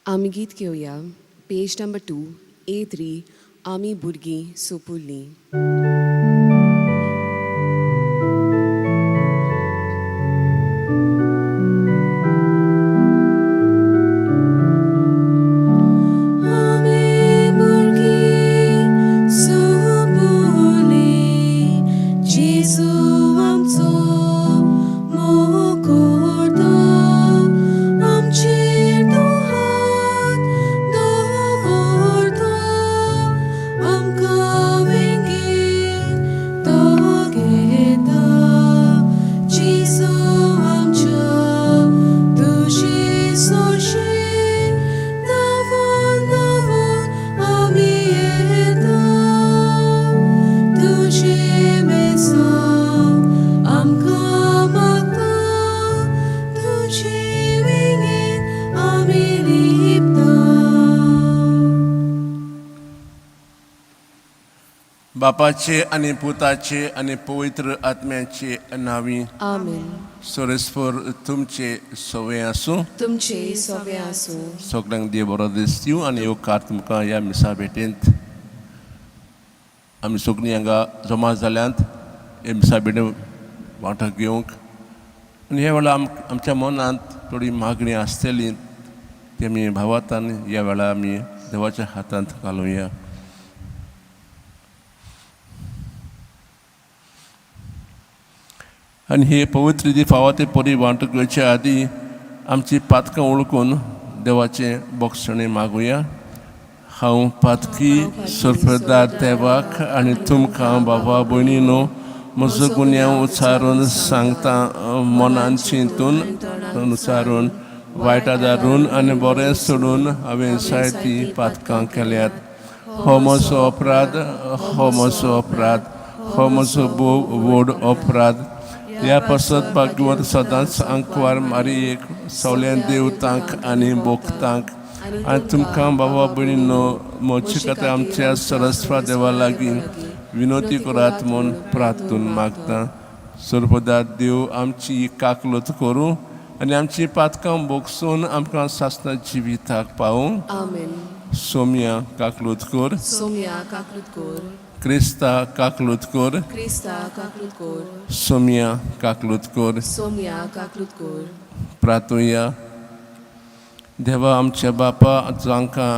आमी गीत घेवया पेज नंबर 2 A3 आमी भुरगीं सोपुरलीं. आमी भुरगीं सोपुरलीं जेजू आमचो मोग करता आमचेर तो हात दवरता आमकां वेंगेंत तो घेता जेजू आमच्या तुजे सरशीं धांवून धांवून आमी येता तुजें बेसांव आमकां मागता तुजे वेंगेंत आमी लिपता. बापाचे आनी पुताचे आनी पवित्र आत्म्याचे नांवी. आमेन. सोरेस्पर तुमचे सवे आसूं. तुमचे सोवे आसूं. सगल्यांक देव बरो दीस दिवं आनी येवकार तुमकां ह्या मिसा भेटेंत. आमी सगळीं हांगा जमा जाल्यांत हे मिसा भेटेंत वांटो घेवंक आनी ह्या वेळार आमच्या मनांत थोडी मागणी आसतली, ती आमी भावातान ह्या वेळार आमी देवाच्या हातांत घालुया. आनी हे पवित्र दी फावो ते परी वांटूंक घेवचे आदीं आमची पातकां वळखून देवाचें बोगसणें मागुया. हांव पातकी सुरफदार देवाक आनी तुमकां बाबा भयणी न्हू म्हजो गुन्यांव उच्चारून सांगता. मनान चिंतून उच्चारून, वायट आदारून आनी बरें सोडून हांवें जायतीं पातकां केल्यात. हो म्हजो अपराध, हो म्हजो अपराध, हो म्हजो भोव व्हड अपराध. ह्या पासत भाग्यवंत सदांच आंकवार मारियेक, सगळ्या देवतांक आनी भक्तांक आनी तुमकां बाबा भयणीनो म्हजे खातीर आमच्या सरस्वा देवा लागीं विनवती करात म्हूण प्रार्थून मागता. सर्वदा देव आमची काकलत करूं आनी आमची पातकां भोगसून आमकां सासणा जिविताक पावूं. आमेन. सोम्या काकलूत कर. सोम्या काकलूत कोर. क्रिस्ता काकलूत कर. क्रिस्ता काकलूत कोर. सोम्या काकलूत कर. सोम्या काकलूत कोर. प्रातुया. देवा आमच्या बापा, जांकां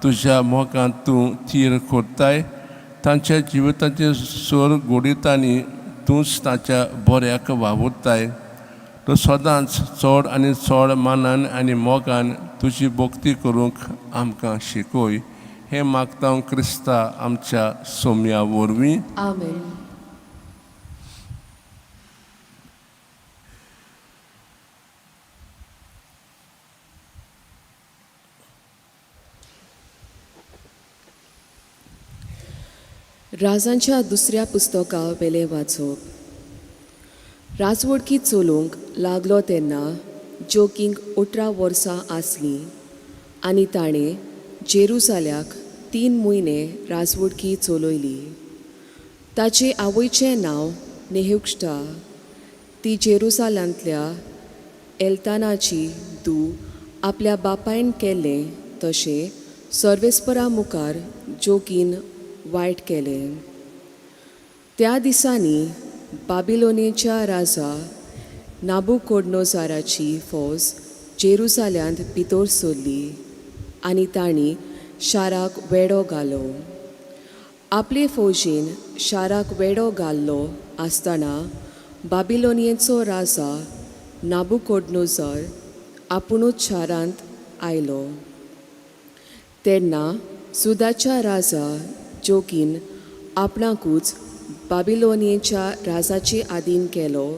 तुज्या मोगांत तूं थीर करताय तांच्या जिविताचे सोर गोडितांनी तूंच ताच्या बऱ्याक वावुरताय. तूं सदांच चड आनी चड मानान आनी मोगान तुजी भक्ती करूंक आमकां शिकय. हें मागता हांव क्रिस्ता आमच्या सोम्या वरवीं. आमेन. राजांच्या दुसऱ्या पुस्तका वेलें वाचप. राजवडकी चलोवंक लागलो तेन्ना जोकींक 18 वर्सां आसलीं आनी ताणें जेरुजाल्याक 3 म्हयने राजवडकी चलयली. ताचे आवयचें नांव नेहुक्ष्टा. ती जेरुजाल्यांतल्या एल्तानाची धूव. आपल्या बापायन केल्लें तशें सर्वेस्परा मुखार जोकीन वायट केलें. त्या दिसांनी बाबिलोनेच्या राजा नाबुकोडनोजाराची फौज जेरुजाल्यांत भितर सरली आनी तांणी शाराक वेडो घालो. आपले फौजेन शाराक वेडो घाल्लो आसतना बाबिलोनियेचो राजा नाबुकोडनोजर आपुणूच शारांत आयलो. तेन्ना जुदाच्या राजा जोकीन आपणाकूच बाबिलोनियेच्या राजाचे आदीन केलो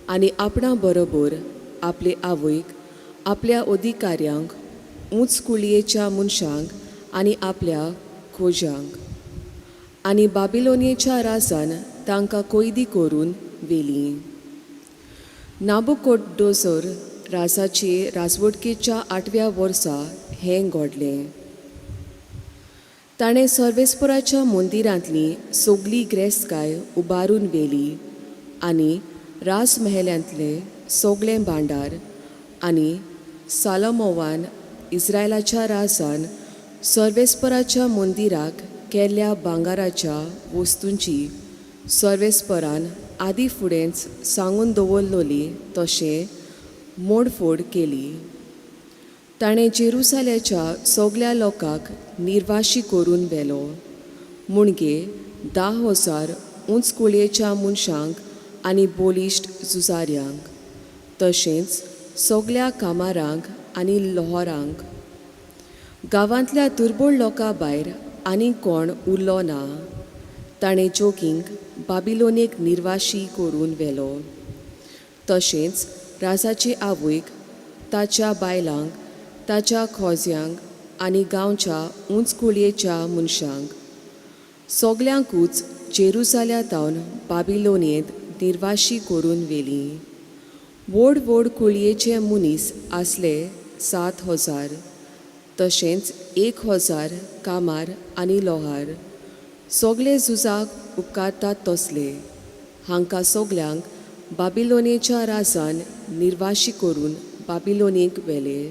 आनी आपणा बरोबर आपले आवयक, आपल्या अधिकाऱ्यांक, उंच कुळयेच्या मनशांक आनी आपल्या खोज्यांक आनी बाबिलोनियेच्या राजान तांकां कैदी करून व्हेलीं. नाबुकोडोजर राजाचे राजवटकेच्या 8व्या वर्सा हें घडलें. ताणें सर्वेस्पराच्या मंदिरांतली सगली ग्रेस्तकाय उबारून व्हेली आनी राजमहेल्यांतलें सगळें भांडार आनी सालोमोवान इस्रायलाच्या राजान सर्वेस्पराच्या मंदिराक केल्ल्या भांगाराच्या वस्तूंची सर्वेस्परान आदी फुडेंच सांगून दवरलोली तशें मोडफोड केली. ताणें जेरुसाल्याच्या सगल्या लोकांक निर्वाशी करून व्हेलो, मुणगे 10,000 उंच कुळयेच्या मनशांक आनी बलिश्ट झुजाऱ्यांक, तशेंच सगल्या कामारांक आनी लोहरांक. गांवांतल्या दुर्बळ लोकां भायर आनी कोण उरलो ना. ताणें जोकींक बाबिलोनेक निर्वाशी करून व्हेलो, तशेंच राजाचे आवयक, ताच्या बायलांक, ताच्या खोजयांक आनी गांवच्या उंच कुळयेच्या मनशांक सगल्यांकूच जेरुजाल्या तावन बाबिलोनेंत निर्वाशी करून व्हेलीं. व्हड व्हड कुळयेचे मनीस आसले 7,000, तशेंच 1,000 कामार आनी लोहार, सगळे झुजाक उपकारतात तसले. हांकां सगल्यांक बाबिलोनेच्या राजान निर्वाशी करून बाबिलोनेक व्हेले.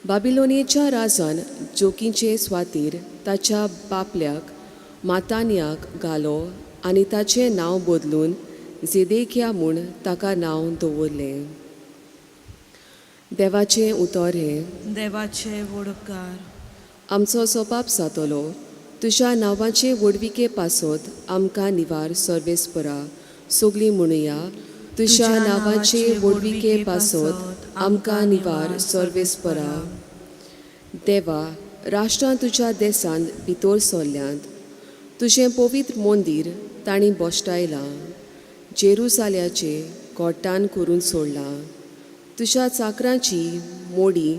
बाबिलोनेच्या राजान जोकीचे स्वातीर ताच्या बापल्याक मातान्याक घालो आनी ताचें नांव बदलून जेदेकिया म्हूण ताका नांव दवरलें. देवाचें उतर हें. देवाचे वडपकार. आमचो सोपाप जातलो तुज्या नांवाचे व्हडविके पासत आमकां निवार सर्वेस्परा. सगलीं म्हणुया, तुज्या नांवाचे व्हडविके पासत आमकां निवार सर्वेस्परा. देवा, राष्ट्रां तुज्या देसांत भितर सरल्यांत, तुजें पवित्र मंदीर तांणी बोश्टायलां, जेरुजाल्याचें गोट्टान करून सोडलां. तुज्या चाकरांची मोडी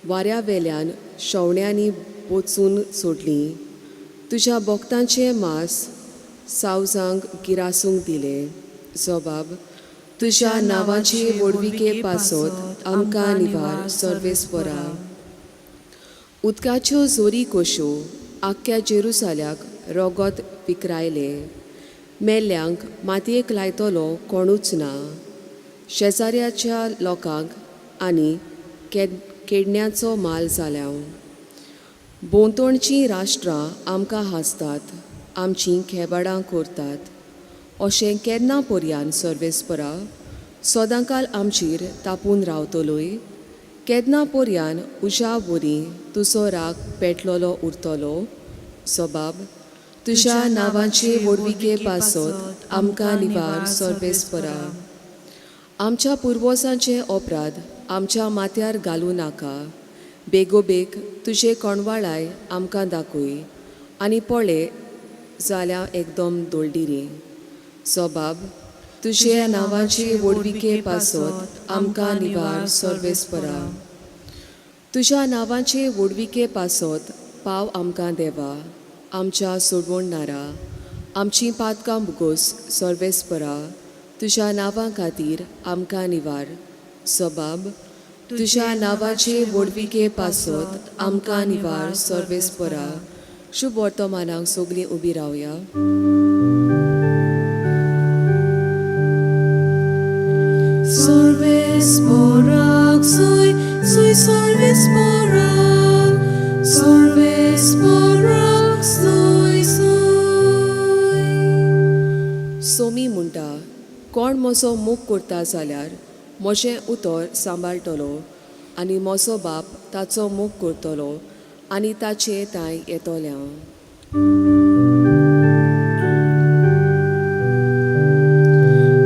वाऱ्या वेल्यान शेवण्यांनी बोचून सोडली, तुज्या भक्तांचें मांस सावजांक गिरासूंक दिलें. जबाब, तुज्या नांवाचे व्हडविके पासत आमकां निवार सर्वेस्परा. उदकाच्यो जोरी कश्यो आख्ख्या जेरुसाल्याक रोगत विकरायलें. मेल्ल्यांक मातयेक लायतलो कोणूच ना. शेजाऱ्याच्या लोकांक आनी केडण्याचो माल जाल्या. भोंवतणचीं राष्ट्रां आमकां हांसतात, आमचीं खेबाडां करतात. अशें केन्ना पर्यान सर्वेस्परा? सदांकाल आमचेर तापून रावतलोय? केन्ना पर्यान उज्या वरी तुजो राग पेटलोलो उरतलो? सबाब, तुज्या नांवाचे व्हडविके पासत आमकां निवार सर्वेस्परा. आमच्या पुर्वजांचे अपराध आमच्या माथ्यार घालूं नाका. बेगोबेग तुजे कोणवाळाय आमकां दाखय आनी पळय जाल्यार एकदम दोळडिरी. सबाब, तुजे नांवाचे व्हडविके पासत आमकां निवार सर्वेस्परा. तुज्या नांवाचे व्हडविके पासत पाव आमकां देवा, आमच्या सोडवणणारा. आमचीं पातकां भुगोस सर्वेस्परा, तुज्या नांवा खातीर आमकां निवार. सबाब, तुज्या नांवाचे व्हडविके पासत आमकां निवार सर्वेस्परा. शुभ वर्तमानाक सगलीं उबी रावया. Solves sui, sui solves morac, solves morac, sui, sui. Somi म्हणटा, कोण म्हजो मोग करता जाल्यार म्हजें उतर सांबाळटलो आनी म्हजो बाप ताचो मोग करतलो आनी ताचे तांय येतलें हांव.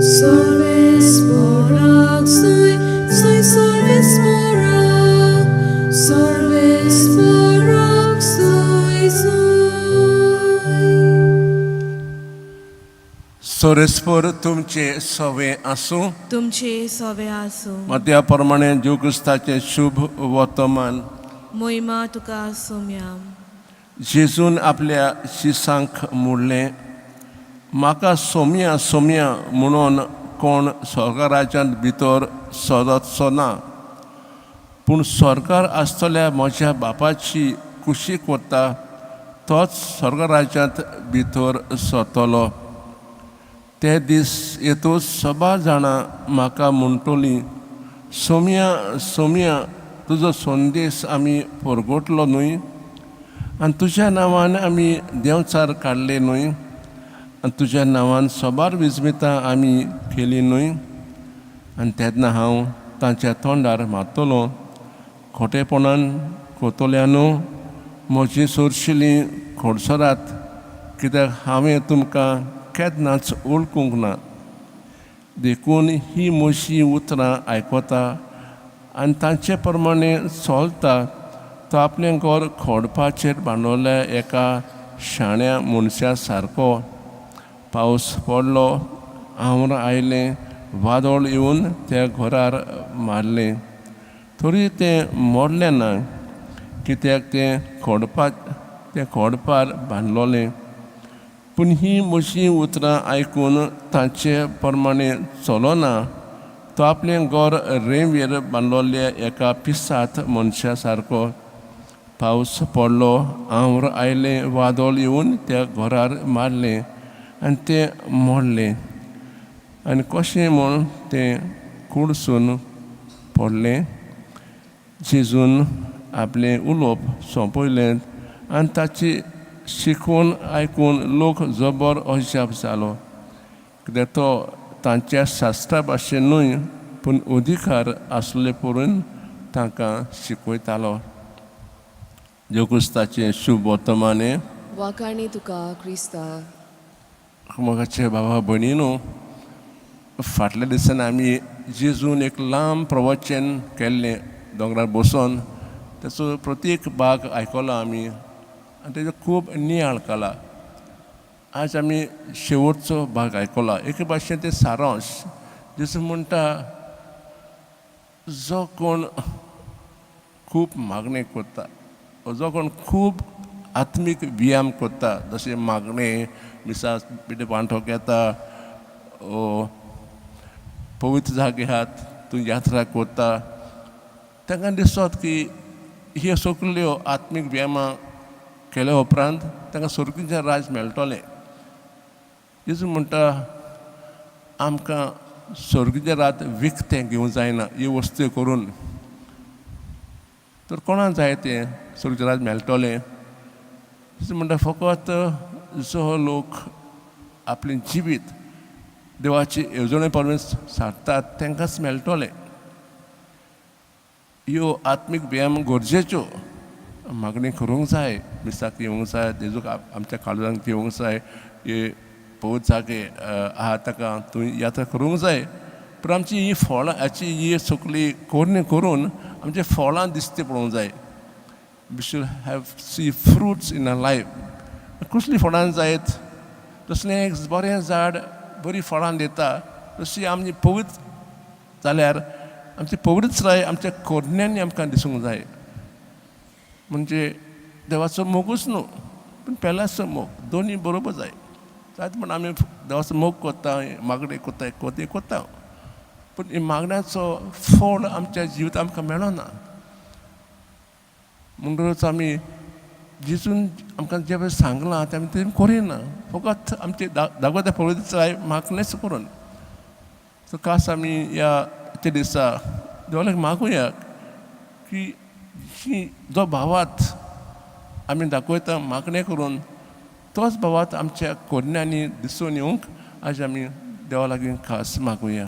Solves morac, sui, sui solves morac, solves morac, sui, sui. सोरेस्पर तुमचे सवे आसूं. तुमचे सवे आसूं. मत्या प्रमाणे जेव क्रिस्ताचें शुभ वर्तमान. मोहिमा तुका सोम्या. जेजून आपल्या शिसांक म्हणलें, म्हाका सोम्या सोम्या म्हणून कोण स्वर्गराज्यांत भितर सरचो ना, पूण स्वर्गार आसतल्या म्हज्या बापाची कुशीक वता तोच स्वर्गराज्यांत भितर सरतलो. ते दीस येतूच सभा जाणां म्हाका म्हणटलीं, सोम्या सोम्या, तुजो संदेश आमी परगटलो न्हय आनी तुज्या नांवान आमी देंवचार काडले न्हय आनी तुज्या नांवान सोबार विजमितां आमी केली न्हय? आनी तेन्ना हांव तांच्या तोंडार मारतलो, खोटेपणान कोतोल्यानू, म्हजी सोरशिलीं खोडसरात, कित्याक हांवें तुमकां केन्नाच वळखूंक ना. देखून ही म्हजी उतरां आयकता आनी तांचे प्रमाणे चलता तो आपलें घर खोडपाचेर बांदवल्या एका शाण्या मनशा सारको. पावस पडलो, आंवरां आयलें, वादळ येवन त्या घरार मारलें, तरी तें मोडलें ना, कित्याक तें खोडपार बांदलोलें. पूण ही म्हजीं उतरां आयकून तांचे प्रमाणे चलोना तो आपलें घर रेंवेर बांदलोल्या एका पिसात मनशा सारको. पावस पडलो, आंवर आयलें, वादळ येवन त्या घरार मारलें आनी तें मोडलें, आनी कशें म्हूण तें कुडसून पडलें. जेजून आपलें उलोवप सोंपयलें आनी ताची शिकवण आयकून लोक जबर अजाप जालो, कित्याक तो तांच्या शास्त्रा भाशेन न्हय पूण अधिकार आसले परून तांकां शिकयतालो. देव क्रिस्ताचें शुभ वर्तमाने. वाखाणी तुका क्रिस्ता. मोगाचे बाबा भयणीनो, फाटल्या दिसांनी आमी जेजून एक लांब प्रवचन केल्लें दोंगरार बसोन, ताचो प्रत्येक भाग आयकलो आमी आनी तेजो खूब नियाळ केला. आज आमी शेवटचो भाग आयकला, एके भाशेन तें सारांश. जेजू म्हणटा, जो कोण खूब मागणें करता, जो कोण खूब आत्मीक व्यायाम करता, जशें मागणें, मिसा पिठे पांठोक येता, पवित्र जागे आहात तूं यात्रा करता, तांकां दिसत की ह्यो सगल्यो आत्मीक व्यायामां केल्या उपरांत तांकां सर्गीचें राज मेळटलें. जेजू म्हणटा, आमकां सर्गीचें राज विकतें घेवंक जायना ह्यो वस्तू करून. तर कोणाक जाय तें सर्गीचें राज मेळटलें? जेजू म्हणटा, फकत जो लोक आपलें जिवीत देवाचे येवजणे प्रमाणे सारतात तांकांच मेळटलें. ह्यो आत्मीक व्यायाम गरजेच्यो, मागणी करूंक जाय, मिसाक येवंक जाय, जेजूक आमच्या काळजांत घेवंक जाय, हे पवित्र जागे आहा ताका थंय यात्रा करूंक जाय. पूण आमची ही फळां हाची ही सगळी करणी करून आमची फळां दिसती पळोवंक जाय. We should have see fruits in our life. कसलीं फळां जायत? तसलें एक बरें झाड बरीं फळां दिता, तशी आमची पवित्र जाल्यार आमची पवित्रताय आमच्या करण्यांनी आमकां दिसूंक जाय. म्हणजे देवाचो मोगूच न्हू पूण पेल्याचो मोग, दोनूय बरोबर जाय. जायत म्हण आमी देवाचो मोग करता, मागणें करता, कोतें करता, पूण ही मागण्याचो फळ आमच्या जिवितांत आमकां मेळना. म्हणटकच आमी जेजून आमकां जें पळय सांगलां तें आमी तें करिना, फकत आमचे दाखोवता पवित्रताय मागणेंच करून. सो खास आमी ह्या त्या दिसा देवाक मागुया की ही जो भावार्थ आमी दाखयता मागणें करून, तोच भावार्थ आमच्या करण्यांनी दिसून येवंक आज आमी देवा लागीं खास मागुया.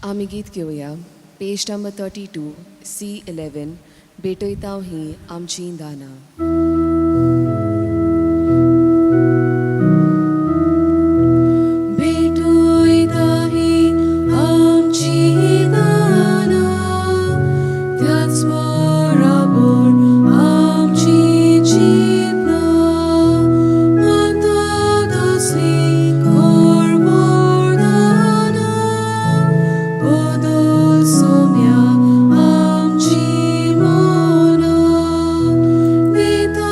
आमी गीत घेवया, पेज नंबर 32, C 11, भेटयता ही आमची दानां. भेटयता ही आमची दानां, त्याच बरोबर आमची चिंतना, मागता तसली कर वरदानां, बदल सोम्या आमची मनां, दिता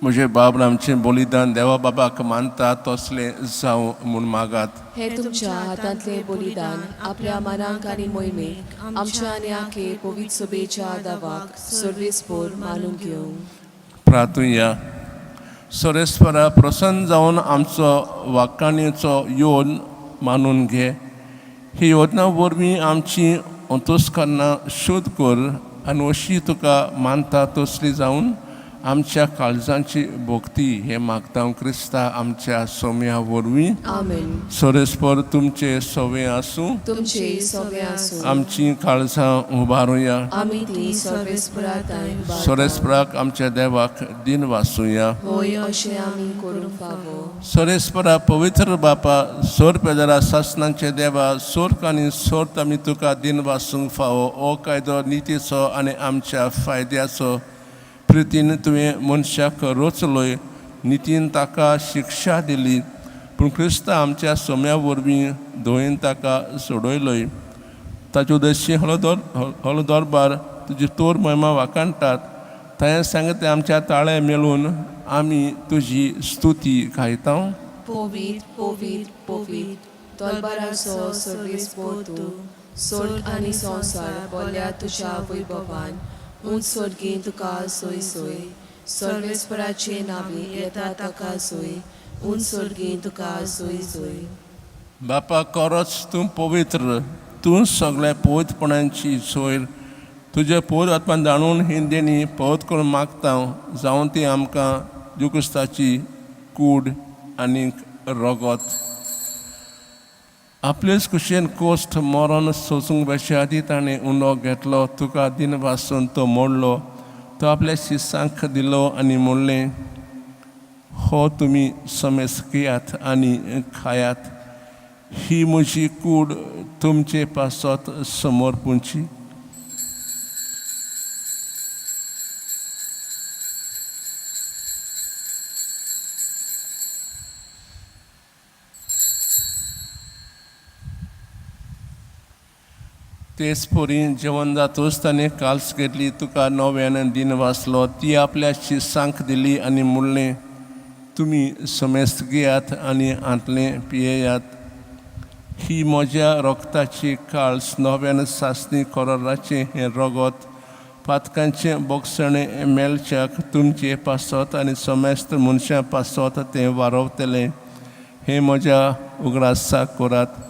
म्हजे बाब आमचें बलिदान देवा बाबाक मानता तसलें जावं म्हूण मागात. हे तुमच्या हातांतले बलिदान आपल्या मनाक आनी मोहिमेक आमच्या आनी आखे पवित्र सभेच्या दावाक सर्वेस्पोर मानून घेवं. प्रार्थुया. सोरेस्वरा प्रसन्न जावन आमचो वाकाणीचो योन मानून घे. ही योजना वरवीं आमची अंतस्करणां शुद्ध कर आनी अशी तुका मानता तसली जावन आमच्या काळजांची भक्ती हें मागता क्रिस्ता आमच्या सोम्या वरवीं. आमेन. सोरेस्पर तुमचे सवे आसूं. तुमचे सगळे आसूं. आमची काळजां उबारुया. आमी ती सर्वेस्परा तांय. सोरेस्पराक आमच्या देवाक दिन वासुया. होय, अशें आमी करूंक फावो. सोरेस्परा पवित्र बापा, सोर पेदरा सासणांचे देवा, सोर्क आनी सोर्त आमी तुका दिन वासूंक फावो. हो कायदो नितीचो आनी आमच्या फायद्याचो. प्रितीन तुवें मनशाक रचलोय, नितीन ताका शिक्षा दिली, पूण क्रिस्त आमच्या सोम्या वरवीं धंयेन ताका सोडयलोय. ताचे उद्देशी हलो दरबार तुजी तोर महिमा वाखाणटात. ताणें सांगता आमच्या ताळे मेळून आमी तुजी स्तुती गायता. पवित्र पवित्र पवित्र तलबाराचो सर्वेस्पोर तूं, स्वर्ग आनी संवसार बोल्या तुज्या वैभवान. उंच स्वर्गीं तुका सोय सोय. सर्वेस्पराचे नांवी येता ताका सोय. उंच स्वर्गीं तुका सोय सोय. बापा, खरोच तूं पवित्र, तूं सगळ्या पवित्रपणाची सोयर. तुजे पवित्र आत्मा जाणून ही देणी पवित्र करून मागता, जावन ती आमकां जेजू क्रिस्ताची कूड आनी रगत. आपलेच कुशेन कोश्ट मरण सोसूंक बेशे आदी ताणें उंडो घेतलो, तुका दिन वासून तो मोडलो, तो आपल्या शिसांक दिलो आनी म्हणलें, हो तुमी समेस घेयात आनी खायात. ही म्हजी कूड तुमचे पासत समर्पूंची. तेच परी जेवण जातूच ताणें काल्स घेतली, तुका नव्यान दिन वाचलो, ती आपल्या शिसांक दिली आनी म्हणलें, तुमी समेस्त घेयात आनी हांतलें पियेयात. ही म्हज्या रक्ताची काळस, नव्यान सासणी कोराचें हें रगत पातकांचें बोगसणें मेळच्याक तुमचे पासत आनी समेस्त मनशां पासत तें वारवतलें. हें म्हज्या उगडासाक करात.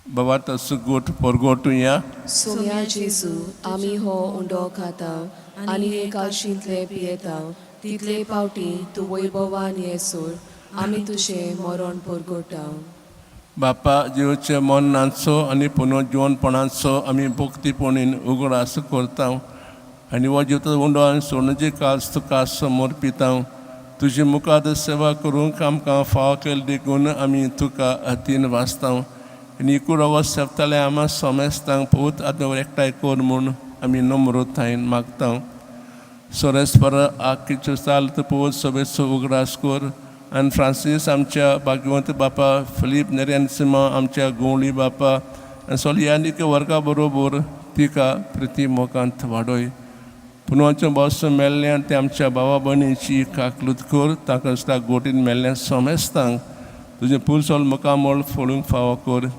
बाबा तसो गोट परगोटुया. सोम्या जेजू, आमी हो उंडो खाता आनी हे काळशींतले पियेता तितले पावटी तूं वैभवान येसर आमी तुजें मरण परगोटा. बापा, जिवचे मरणाचो आनी पुनर्जिवनपणाचो आमी भक्तीपणीन उगडास करता आनी हो जिवतो उंडो आनी सोडणेची कास तुका समर्पिता. तुजी मुखार सेवा करूंक आमकां फावो केली देखून आमी तुका हातीन वाचता आनी कुडो सेवताले आमा सोमेस्तांक पवित्र आत्म्या एकठांय कर म्हूण आमी नम्रतायेन मागता. सोरेस्पर आखीच्यो चाल पवित्र सभेचो उगडास कर आनी फ्रांसीस आमच्या भाग्यवंत बापा, फिलीप नेरियन सिमा आमच्या गोवळी बापा आनी सोलियानिक वर्गा बरोबर तिका प्रिती मोगांत वाडय. पुनवाचें बस मेल्ल्यान ते आमच्या भावा भयणीची काकलूत कर. ताका दिसता गोटीन मेल्ल्या सोमेस्तांक तुजें पुरसोल मुखामळ फोडूंक फावो कर.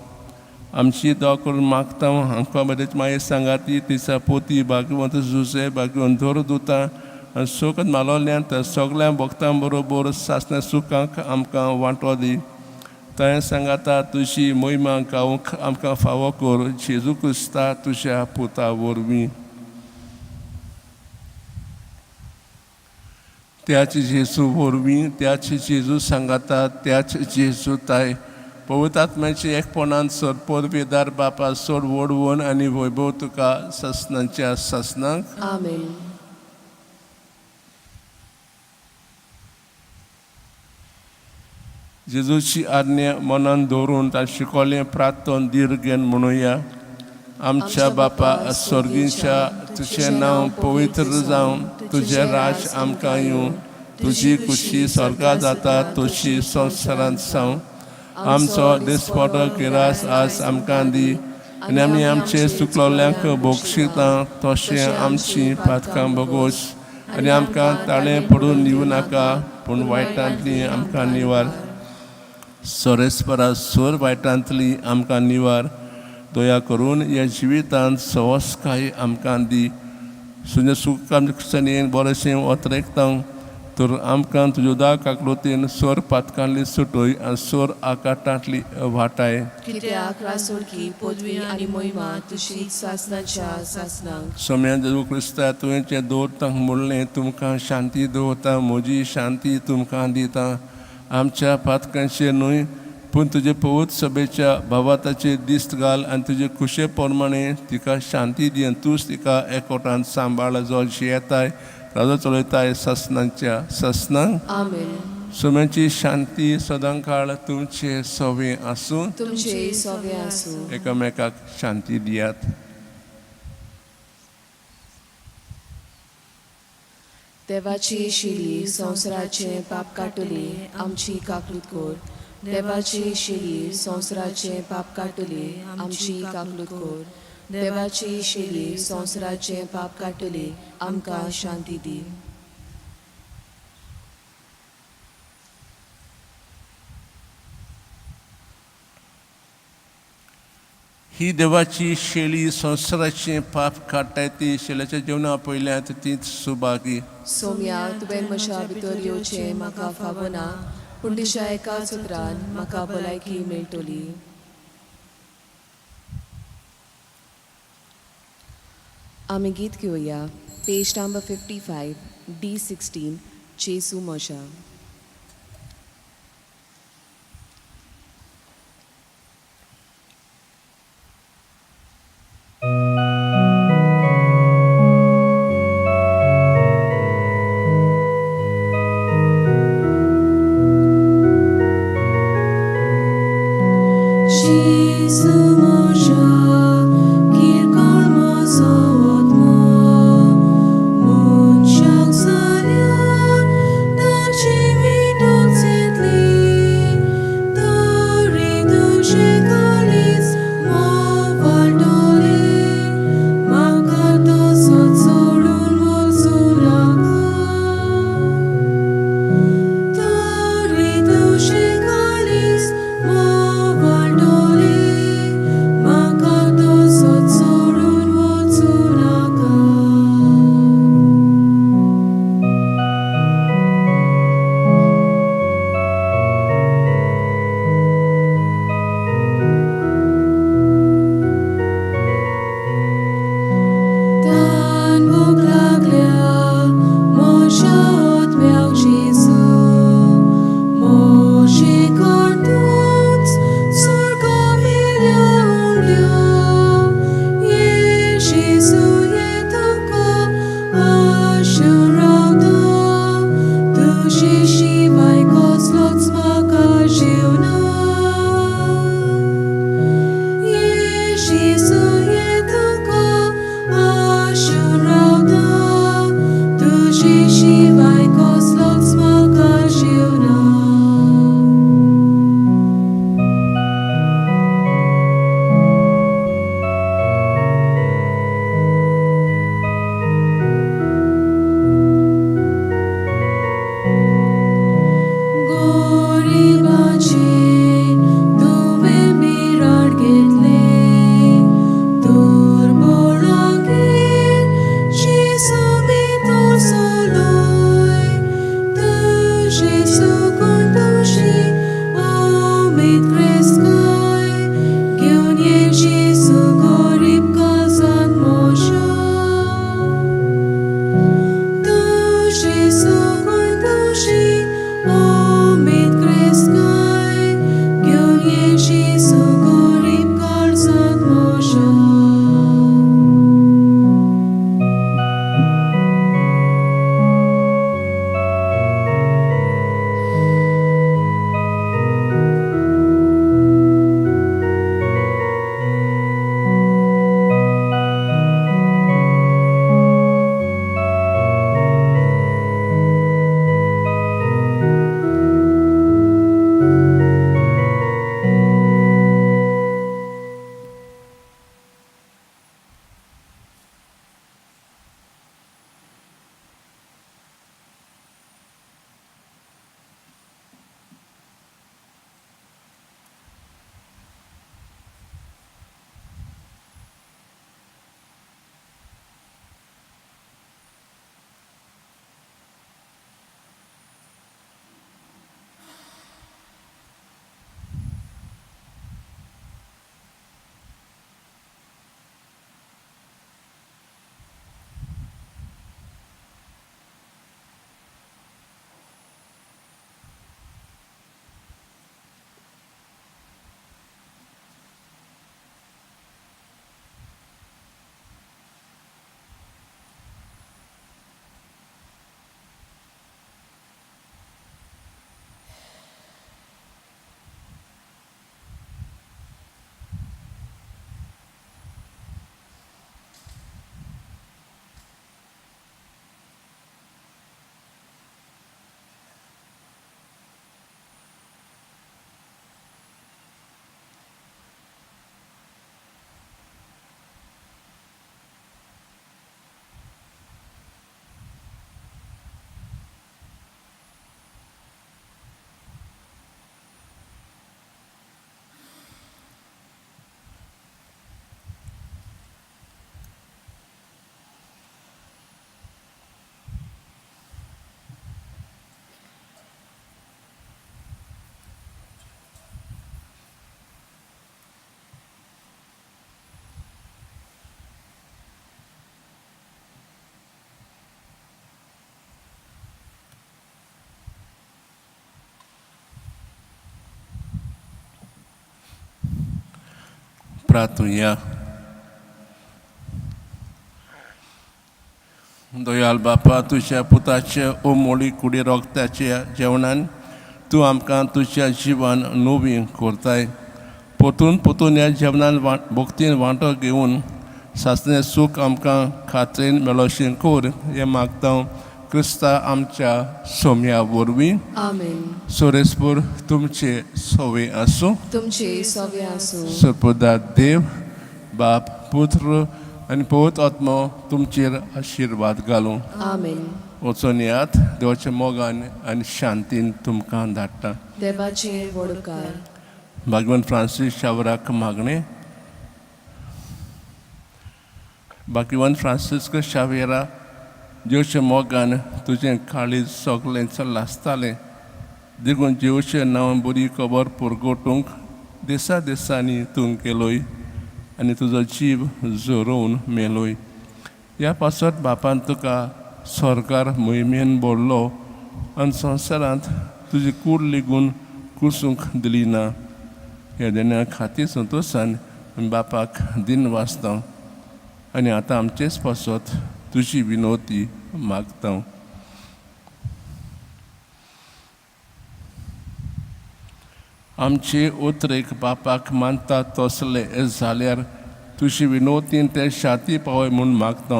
आमची दवा करून मागता हांकां मदेच मागीर सांगाती तिचा पोती भाग्यवंत जुजे, भाग्यवंत धर दुता आनी सुख मालोल्यान त्या सगळ्या भक्तां बरोबर सासण्या सुखांक आमकां वांटो दी. ताणें सांगाता तुजी मोहिमा गावंक आमकां फावो कर, जेजू क्रिस्ता तुज्या पुता वरवीं. त्याच जेजू वरवीं, त्याच जेजू सांगाता, त्याच जेजू ताय पवित्र आत्म्याचे एकपणान सरपोर बापा सोड वडवण आनी वैभव तुका सासणाच्या सासणाक. आमेन. जेजूची आज्ञा मनान दवरून ताणें शिकवलें प्रार्थन दीर्घेन म्हणुया. आमच्या बापा स्वर्गीच्या, तुजें नांव पवित्र जावं, तुजें राज आमकां येवं, तुजी खुशी स्वर्गा जाता तशी संवसारांत जावं. आमचो दिसपटो किरास आज आमकां दी आनी आमी आमचे चुकलोल्यांक बोगशिता तशें आमची पातकां भोगोस आनी आमकां ताळें पडून दिवं नाका पूण वायटांतली आमकां निवार. सोरेस्परा सोर वायटांतली आमकां निवार. दया करून ह्या जिवितांत सवसकाय आमकां दी. सुने सुख आमचे बरेंशें ओतरेकता तर आमकां तुज्या उदाक काकलोतीन सोर पातकांतली सुटय आनी सोर आकाटांतली वाटाय. कित्याक रासोडकी पदवी आनी मोहिमा तुजी सासनाच्या सासनाक. सोम्या जेजू क्रिस्ता तुवें जे दवरतांक म्हणलें तुमकां शांती दवरता म्हजी शांती तुमकां दिता. आमच्या पातकांचेर न्हय पूण तुजे पवित्र सभेच्या भावाताचेर दिस्त घाल आनी तुजे खुशे प्रमाणे तिका शांती दी आनी तूंच तिका एकवटान सांबाळ जो जियेताय राजो चलयताय ससनाच्या ससनांक. आमेन. सोम्याची शांती सदां काळ तुमचे सवे आसूं. तुमचे सोवे आसूं. एकामेकाक शांती दियात. देवाची शिरी संवसाराचें पाप काडटली आमची काकलूत कोर. देवाची शिरी संवसाराचें पाप काडटली आमची काकलूत कोर. देवाची शिरी संवसाराचें पाप काडटली आमकां शांती दी. ही देवाची शेळी संवसाराचें पाप काडटाय ती शेल्याच्या जेवणा पयल्यात तीच सुभागी. सोम्या तुवें म्हज्या भितर येवचें म्हाका फावना पूण तुज्या एका सुत्रान म्हाका भलायकी मेळटली. आमी गीत घेवया पेज नंबर 55 D16 जेजू म्हज्या. जेजू म्हज्या किरकोळ म्हजो आत्मो मनशाक जाल्यार ताची विटूच येतली तरी तुजें काळीज मोवाळटलें म्हाका तसो सोडून वचूं नाका तरी तुजें काळीज मोवाळटलें म्हाका. प्रार्थुया. दयाल बापा, तुज्या पुताचे ओमोळी कुडी रोगताच्या जेवणान तूं आमकां तुज्या जिवान नवी करताय. परतून परतून ह्या जेवणान भक्तीन वांटो घेवन सासणें सूख आमकां खात्रेन मेळोशें कर हें मागता क्रिस्ता आमच्या सोम्या वरवीं. आमेन. सोरेसपूर तुमचे सोवे आसूं. तुमचे सवे आसूं. सरपदा देव बाप, पुत्र आनी पवित्र आत्मो तुमचेर आशिर्वाद घालूं. आमेन. वचून येयात, देवाच्या मोगान आनी शांतीन तुमकां धाडटा. देवाचे वडकार. भागवंत फ्रांसीस शावराक मागणें. भाग्यवंत फ्रांसिस्क शावेरा, जेवच्या मोगान तुजें काळीज सगळें लासतालें, देखून जेवचें नांव बरी खबर पुरगोटूंक दिसा दिसांनी तूं गेलोय आनी तुजो जीव झरोवन मेलोय. ह्या पासत बापान तुका सरकार मोहिमेन भरलो आनी संवसारांत तुजी कूड लेगून कुसूंक दिली ना. ह्या देण्या खातीर संतोशान आमी बापाक दिन वाचता आनी आतां आमचेच पासत तुजी विनोती मागता. आमचे उतरेक बापाक मानता तसले जाल्यार तुजी विनोतीन ते शांती पावय म्हूण मागता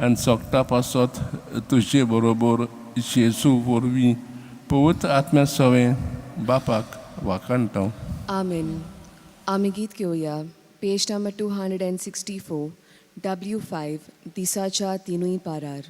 आनी सोगटा पासत तुजे बरोबर जेजू वरवीं पवित्र आत्म्या सवें बापाक वाखाणटा. आमेन. आमी गीत घेवया, page number 264, W 5, दिसाच्या तिनूय पारार.